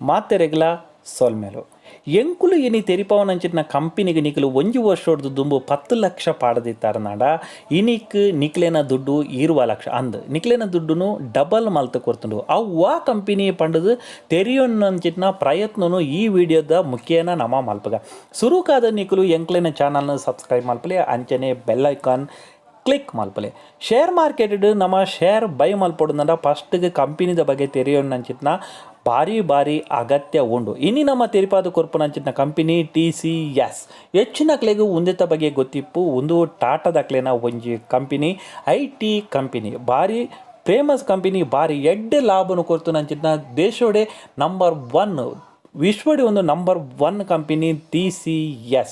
ಮಾತೆರೆಗ್ಲ ಸೊಲ್ಮೆಲು. ಎಂಕುಲು ಇನಿ ತೆರಿಪಾವನಂಚಿನ ಕಂಪನಿಗೆ ನಿಕಲು ಒಂಜಿ ವರ್ಷೊಡ್ದು ದುಂಬು 10 ಲಕ್ಷ ಪಾಡ್ದಿತ್ತಾರನಾಡ ಇನಿಕ್ ನಿಕ್ಲೆನ ದುಡ್ಡು 20 ಲಕ್ಷ ಅಂದ್ ನಿಕ್ಲೆನ ದುಡ್ಡುನು ಡಬಲ್ ಮಲ್ತ್ ಕೊರ್ತುಂಡು. ಅವು ವಾ ಕಂಪನಿ ಪಂಡುದು ತೆರಿಯೊನ್ನಂಚಿನ ಪ್ರಯತ್ನನು ಈ ವಿಡಿಯೋದ ಮುಖೇನ ನಮ ಮಲ್ಪುಗ. ಸುರುಕಾದ ನಿಕುಲು ಎಂಕ್ಲೆನ ಚಾನಲ್ನ ಸಬ್ಸ್ಕ್ರೈಬ್ ಮಲ್ಪಲೆ, ಅಂಚನೆ bell icon click ಮಲ್ಪಲೆ. ಶೇರ್ ಮಾರ್ಕೆಟ್ ನಮ್ಮ ಶೇರ್ ಬೈ ಮಲ್ಪೊಡುಂಡ ಫಸ್ಟ್ಗೆ ಕಂಪನಿದ ಬಗ್ಗೆ ತೆರಿಯೊನ್ನಂಚಿನ ಭಾರಿ ಭಾರಿ ಅಗತ್ಯ ಉಂಡು. ಇನಿ ನಮ್ಮ ತೆರಿಪಾದ ಕೊರ್ಪುನಂಚಿನ company T C S. ಹೆಚ್ಚಿನಕ್ಲೆಗ್ ಉಂದೆತ ಬಗ್ಗೆ ಗೊತ್ತಿಪ್ಪು. ಉಂದು ಟಾಟಾದಕ್ಲೆನ ಒಂಜಿ company, I T company, ಭಾರಿ ಫೇಮಸ್ ಕಂಪನಿ, ಭಾರಿ ಎಡ್ಡೆ ಲಾಭನು ಕೊರ್ತುನಂಚಿನ ದೇಶೋಡೆ ನಂಬರ್ 1, ವಿಶ್ವಡೆ ಒಂದು number 1 company T C S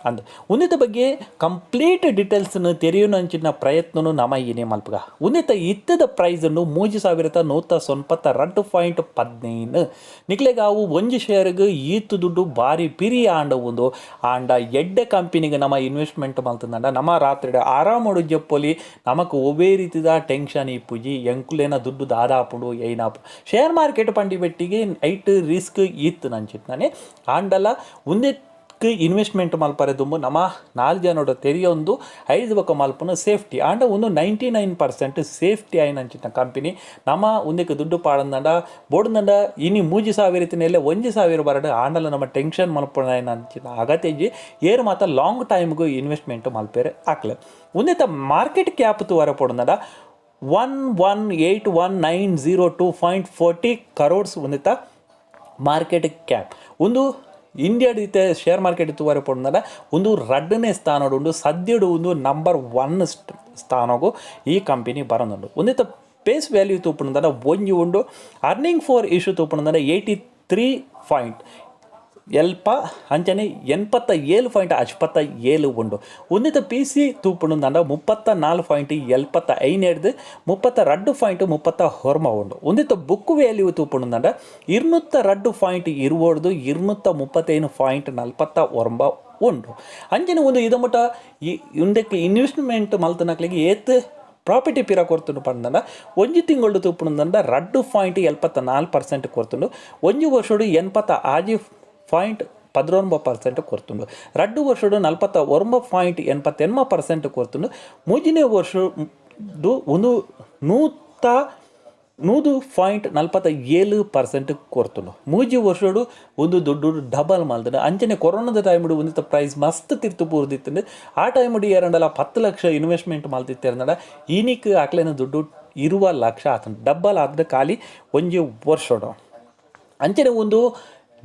ಅಂದ್. ಉಂದೆತ ಬಗ್ಗೆ ಕಂಪ್ಲೀಟ್ ಡೀಟೇಲ್ಸ್ನ ತೆರೆಯುನಂಚಿನ ಪ್ರಯತ್ನನು ನಮ ಏನೇ ಮಲ್ಪುಗ. ಉಂದೆತ ಇತ್ತದ ಪ್ರೈಸನ್ನು 3192.15. ನಿಕ್ಲೆಗ್ ಅವು ಒಂಜಿ ಶೇರ್ಗ್ ಈತ್ ದುಡ್ಡು ಭಾರಿ ಪಿರಿ ಆಂಡ ಉಂದು. ಆಂಡ ಎಡ್ಡೆ ಕಂಪನಿಗೆ ನಮ ಇನ್ವೆಸ್ಟ್ಮೆಂಟ್ ಮಲ್ತಂಡ ನಮ ರಾತ್ರಿ ಆರಾಮಡು ಜಪ್ಪೊಲಿ. ನಮಕ್ ಒವ್ವೇ ರೀತಿದ ಟೆನ್ಷನ್ ಇಪ್ಪುಜಿ, ಎಂಕುಲೇನ ದುಡ್ಡು ದಾದಾಪುಂಡು ಏನಾಪು. ಶೇರ್ ಮಾರ್ಕೆಟ್ ಪಂಡಿ ಬೆಟ್ಟಿಗೆ ಐಟ್ ರಿಸ್ಕ್ ಇತ್ತು ನಂಚಿತ್ನಾನೆ. ಆಂಡಲ ಉಂದೆಕ್ ಇನ್ವೆಸ್ಟ್ಮೆಂಟ್ ಮಲ್ಪರೆ ದುಂಬು ನಮ 4 ಜನೋಡ ತೆರಿಯೊಂದು ಐದು ಬೊಕ್ಕ ಮಲ್ಪುನ ಸೇಫ್ಟಿ. ಆಂಡ ಒಂದು 99% ಸೇಫ್ಟಿ ಆಯಿನಂಚಿನ ಕಂಪನಿ. ನಮ ಉಂದೆಕ್ ದುಡ್ಡು ಪಾಡಂದಂಡ ಬೋಡ್ದಂಡ ಇನಿ 3000 ಇತ್ತಿನೆಲ್ಲ 1000 ಬರಡು. ಆಂಡಲ ನಮ್ಮ ಟೆನ್ಷನ್ ಮಲ್ಪುನ ಅಗತ್ಯ ಇಜ್ಜಿ. ಏರು ಮಾತ ಲಾಂಗ್ ಟೈಮ್ಗೂ ಇನ್ವೆಸ್ಟ್ಮೆಂಟ್ ಮಲ್ಪೆರೆ ಆಕ್ಲೆ. ಉಂದೆತ ಮಾರ್ಕೆಟ್ ಕ್ಯಾಪ್ ತೂವರೆ ಪೋಡುಂಡ 1181902.40 ಕರೋಡ್ಸ್ ಉಂದೆತ ಮಾರ್ಕೆಟ್ ಕ್ಯಾಪ್. ಒಂದು ಇಂಡಿಯಾಡ್ ಇತ್ತೆ ಶೇರ್ ಮಾರ್ಕೆಟ್ ತೂವರೆ ಪೋಡುಂಡ ಒಂದು ರಡ್ಡನೇ ಸ್ಥಾನಡು ಉಂಡು. ಸದ್ಯಡು ಒಂದು ನಂಬರ್ 1 ಸ್ಥಾನಗು ಈ ಕಂಪನಿ ಬರೋದುಂಡು. ಒಂದಿತ್ತ ಫೇಸ್ ವ್ಯಾಲ್ಯೂ ತೂಪುಂಡ ಒಂಜಿ ಉಂಡು. Earning for issue ತೂಪುಂಡ 83 point ಎಲ್ಪ ಅಂಚನೆ 87.57 ಉಂಡು. ಒಂದಿತ್ತ ಪಿ ಸಿ ತೂಪುಂಡ 34.75 ಹಿಡ್ದು 32.39 ಉಂಡು. ಒಂದಿತ್ತ ಬುಕ್ ವ್ಯಾಲ್ಯೂ ತೂಪುಂಡ 202.20 235.49 ಉಂಡು. ಅಂಚನೆ ಒಂದು ಇದಮುಟ ಈ ಉಂದಕ್ಕೆ ಇನ್ವೆಸ್ಟ್ಮೆಂಟ್ ಮಲ್ತನಕ್ಲೆಗೆ ಏತ್ ಪ್ರಾಪರ್ಟಿ ಪಿರ ಕೊರ್ತುಂಡು ಪಂಡ ಒಂಜಿ ತಿಂಗಳು ತೂಪುಂಡ 2.74% ಕೊರ್ತುಂಡು. ಒಂಜಿ ವರ್ಷಡು 86.19% ಕೊರ್ತುಂಡು. ರಡ್ಡು ವರ್ಷಡು 49.88% ಕೊರ್ತುಂಡು. ಮೂಜಿನೇ ವರ್ಷಡು ಒಂದು 100.47% ಕೊರ್ತುಂಡು. ಮೂಜಿ ವರ್ಷಡು ಒಂದು ದುಡ್ಡು ಡಬಲ್ ಮಲ್ತುಂಡು. ಅಂಚನೆ ಕೊರೋನಾದ ಟೈಮ್ಡು ಒಂದಿತ್ತ ಪ್ರೈಸ್ ಮಸ್ತ್ ತಿರ್ತು ಪೂರ್ದಿತ್ತುಂಡು. ಆ ಟೈಮ್ಡು ಏರಂಡಲ 10 ಲಕ್ಷ ಇನ್ವೆಸ್ಟ್ಮೆಂಟ್ ಮಲ್ತಿತ್ತೆರಂಡ ಈನಿಕ್ ಅಕ್ಲೆನ ದುಡ್ಡು 20 ಲಕ್ಷ ಆತುಂಡು. ಡಬ್ಬಲ್ ಆತುಂಡು ಖಾಲಿ ಒಂಜಿ ವರ್ಷಡು. ಅಂಚನೆ ಒಂದು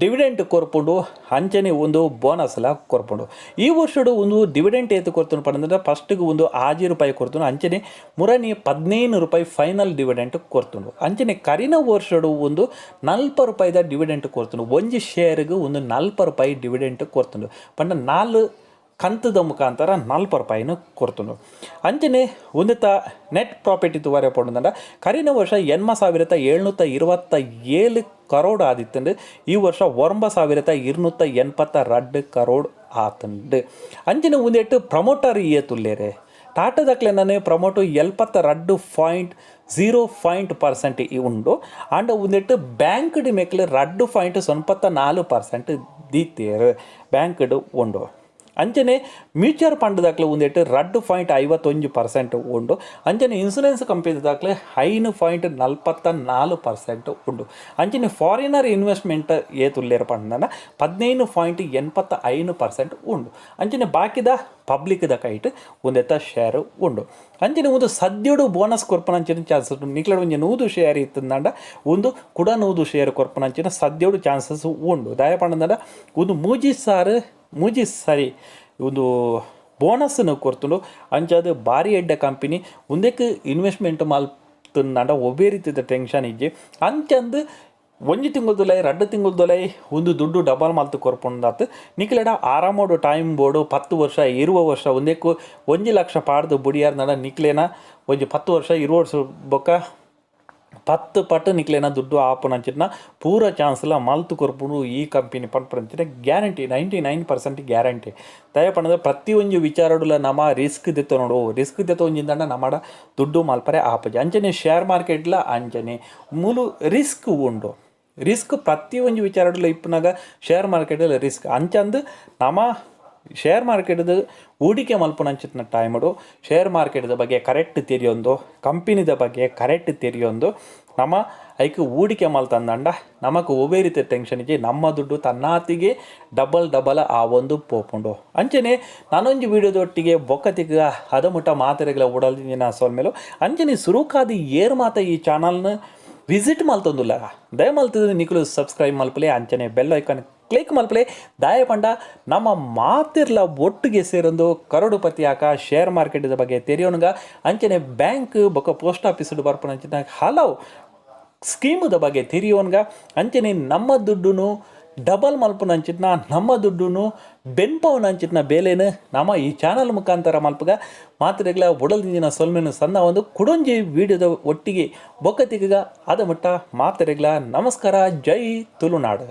ಡಿವಿಡೆಂಟ್ ಕೊರ್ಪುಂಡು, ಅಂಚನೆ ಒಂದು ಬೋನಸ್ಲ ಕೊರ್ಪುಂಡು. ಈ ವರ್ಷಡು ಒಂದು ಡಿವಿಡೆಂಟ್ ಏತು ಕೊರ್ತುಂಡು ಪಂಡಂದ್ರೆ ಫಸ್ಟ್ಗೆ ಒಂದು 6 ರೂಪಾಯಿ ಕೊರ್ತುಂಡು. ಅಂಚನೆ ಮುರನಿ 15 ರೂಪಾಯಿ ಫೈನಲ್ ಡಿವಿಡೆಂಟ್ ಕೊರ್ತುಂಡು. ಅಂಚನೆ ಕರಿನ ವರ್ಷಡು ಒಂದು 40 ರೂಪಾಯಿದ ಡಿವಿಡೆಂಟ್ ಕೊರ್ತುಂಡು. ಒಂಜಿ ಶೇರ್ಗೆ ಒಂದು 40 ರೂಪಾಯಿ ಡಿವಿಡೆಂಟ್ ಕೊರ್ತುಂಡು. ಪಂಡ 4 ಕಂತದ ಮುಖಾಂತರ 40 ರೂಪಾಯಿನ ಕೊರ್ತುಂಡು. ಅಂಚನೆ ಒಂದಿತ್ತ ನೆಟ್ ಪ್ರಾಫಿಟ್ ತೂವರೆ ಪೋಡುಂಡ ಕರಿನ ವರ್ಷ 8727 ಕರೋಡ್ ಆದಿತ್ತುಂಡು. ಈ ವರ್ಷ 9282 ಕರೋಡ್ ಆತುಂಡು. ಅಂಚನೆ ಒಂದೆಟ್ಟು ಪ್ರಮೋಟರ್ ಏತುಲ್ಲೇರೆ? ಟಾಟಾದಕ್ಲೆನೇ ಪ್ರಮೋಟು 72.0% ಉಂಡು. ಆಂಡ ಒಂದೆಟ್ಟು ಬ್ಯಾಂಕ್ಡ್ ಮೆಕ್ಲು 2.94% ದೀತೇರು ಬ್ಯಾಂಕ್ಡ್ ಉಂಡು. ಅಂಚನೆ ಮ್ಯೂಚುವಲ್ ಫಂಡ್ ದಾಖಲೆ ಒಂದೆಟ್ಟು 2.51% ಉಂಡು. ಅಂಚನೆ ಇನ್ಸೂರೆನ್ಸ್ ಕಂಪನಿ ದಾಖಲೆ 5.44% ಉಂಡು. ಅಂಚನೆ ಫಾರಿನರ್ ಇನ್ವೆಸ್ಟ್ಮೆಂಟ್ ಏತುಲ್ಲೇರು ಪಂಡ 15.85% ಉಂಡು. ಅಂಚನೆ ಬಾಕಿದ ಪಬ್ಲಿಕ್ದ ಕೈಟ್ ಒಂದೆತ್ತ ಶೇರ್ ಉಂಡು. ಅಂಚನೆ ಒಂದು ಸದ್ಯಡು ಬೋನಸ್ ಕೊರ್ಪುನಂಚಿನ ಚಾನ್ಸಸ್. ನಿಕ್ಲೆಡ ಒಂಜಿ 100 ಶೇರ್ ಇತ್ತಂಡ ಒಂದು ಕುಡ 100 ಶೇರ್ ಕೊರ್ಪುನಂಚಿನ ಸದ್ಯಡು ಚಾನ್ಸಸ್ ಉಂಡು. ದಾಯ ಪಂಡಂಡ ಒಂದು ಮೂಜಿ ಸಾರು ಮೂಜಿ ಸರಿ ಒಂದು ಬೋನಸ್ನು ಕೊರ್ತುಂಡು. ಅಂಚಾದ್ ಭಾರಿ ಎಡ್ಡೆ ಕಂಪನಿ. ಉಂದೆಕ್ ಇನ್ವೆಸ್ಟ್ಮೆಂಟ್ ಮಲ್ತುಂಡ ಒವ್ವೇ ರೀತಿದ ಟೆನ್ಷನ್ ಇಜ್ಜಿ. ಅಂಚಂದು ಒಂಜಿ ತಿಂಗುಲ್ದುಲೈ 2 ತಿಂಗುಲ್ದುಲೈ ಒಂದು ದುಡ್ಡು ಡಬಲ್ ಮಲ್ತ್ ಕೊರ್ಪುಂಡಾತ್. ನಿಕ್ಲೆಡ ಆರಾಮೋಡು ಟೈಮ್ ಬೋಡು. 10 ವರ್ಷ 20 ವರ್ಷ ಒಂದೆಕ್ಕು 1 ಲಕ್ಷ ಪಾಡ್ದು ಬುಡಿಯಾರ್ನಡ ನಿಕ್ಲೆನ ಒಂಜಿ 10 ವರ್ಷ 20 ವರ್ಷ ಬೊಕ್ಕ 10 ಪಟ್ಟು ನಿಕ್ಲೆನ ದುಡ್ಡು ಆಪುನಂಚಿನ ಪೂರ ಚಾನ್ಸ್ಲ ಮಲ್ತ್ ಕೊರ್ಪುಂಡು ಈ ಕಂಪನಿ ಪನ್ಪುನಂಚಿನ ಗ್ಯಾರಂಟಿ, 99% ಗ್ಯಾರಂಟಿ. ದಯ ಪಂಡಂದ್ರೆ ಪ್ರತಿಯೊಂಜಿ ವಿಚಾರಡುಲ ನಮ ರಿಸ್ಕ್ ದೆತ್ತೊನೊಡು. ರಿಸ್ಕ್ ದೆತ್ತೊಂಜಿಂದಂಡ ನಮಡ ದುಡ್ಡು ಮಲ್ಪರೆ ಆಪುಜಿ. ಅಂಚನೆ ಶೇರ್ ಮಾರ್ಕೆಟ್ಲ ಅಂಚನೆ ಮೂಲು ರಿಸ್ಕ್ ಉಂಡು. ರಿಸ್ಕ್ ಪ್ರತಿಯೊಂಜಿ ವಿಚಾರಡ್ಲ ಇಪ್ಪುನಗ ಶೇರ್ ಮಾರ್ಕೆಟ್ ರಿಸ್ಕ್. ಅಂಚಂದ್ ನಮ ಶೇರ್ ಮಾರ್ಕೆಟ್ದ ಹೂಡಿಕೆ ಮಲ್ಪುನಂಚಿತ್ತಿನ ಟೈಮುಡು ಶೇರ್ ಮಾರ್ಕೆಟ್ದ ಬಗ್ಗೆ ಕರೆಕ್ಟ್ ತೆರಿಯೊಂದು, ಕಂಪನಿದ ಬಗ್ಗೆ ಕರೆಕ್ಟ್ ತೆರಿಯೊಂದು ನಮ ಐಕ್ ಹೂಡಿಕೆ ಮಲ್ತಂದಂಡ ನಮಕ್ ಒವ್ವೇ ರೀತಿಯ ಟೆನ್ಷನ್ ಇಜ್ಜಿ, ನಮ್ಮ ದುಡ್ಡು ತನ್ನಾತಿಗೆ ಡಬಲ್ ಡಬಲ್ ಆವೊಂದು ಪೋಪುಂಡು. ಅಂಚನೆ ನಾನೊಂಜಿ ವಿಡಿಯೋದೊಟ್ಟಿಗೆ ಬೊಕ್ಕತಿಗ ಅದ ಮುಟ್ಟ ಮಾತೆರೆಗ್ಲ ಉಡಲ್ದಿನ ಸೊಲ್ಮೆಲು. ಅಂಚನೆ ಸುರುಕಾದ್ ಏರ್ ಮಾತ ಈ ಚಾನಲ್ನ ವಿಸಿಟ್ ಮಲ್ತೊಂದುಲ್ಲ, ದಯ ಮಲ್ತದ ನಿಕುಲು ಸಬ್ಸ್ಕ್ರೈಬ್ ಮಲ್ಪಲೆ, ಅಂಚನೆ ಬೆಲ್ ಐಕಾನ್ ಕ್ಲಿಕ್ ಮಲ್ಪಲೆ. ದಾಯ ಪಂಡ ನಮ್ಮ ಮಾತಿರ್ಲ ಒಟ್ಟಿಗೆ ಸೇರೊಂದು ಕರೋಡುಪತಿ ಆಕ, ಶೇರ್ ಮಾರ್ಕೆಟ್ದ ಬಗ್ಗೆ ತೆರಿಯೋನುಗ, ಅಂಚನೆ ಬ್ಯಾಂಕ್ ಬೊಕ್ಕ ಪೋಸ್ಟ್ ಆಫೀಸ್ ಬರ್ಪುನಂಚಿನ ಹಲವು ಸ್ಕೀಮುದ ಬಗ್ಗೆ ತೆರಿಯೋನ್ಗ, ಅಂಚನೆ ನಮ್ಮ ದುಡ್ಡುನು ಡಬಲ್ ಮಲ್ಪುನಂಚಿತ್ನ, ನಮ್ಮ ದುಡ್ಡುನು ಬೆನ್ಪವುನಂಚಿತ್ನ ಬೇಲೆನ್ ನಮ್ಮ ಈ ಚಾನಲ್ ಮುಖಾಂತರ ಮಲ್ಪುಗ. ಮಾತ್ರೆಗ್ಲ ಉಡಲ್ದಿಂಜಿನ ಸೊಲ್ಮೆನು ಸಣ್ಣ ಒಂದು ಕುಡೊಂಜಿ ವಿಡಿಯೋದ ಒಟ್ಟಿಗೆ ಬೊಕ್ಕ ತಿಕ್ಕಗ. ಅದ ಮುಟ್ಟ ಮಾತ್ರೆಗ್ಲ ನಮಸ್ಕಾರ. ಜೈ ತುಳುನಾಡು.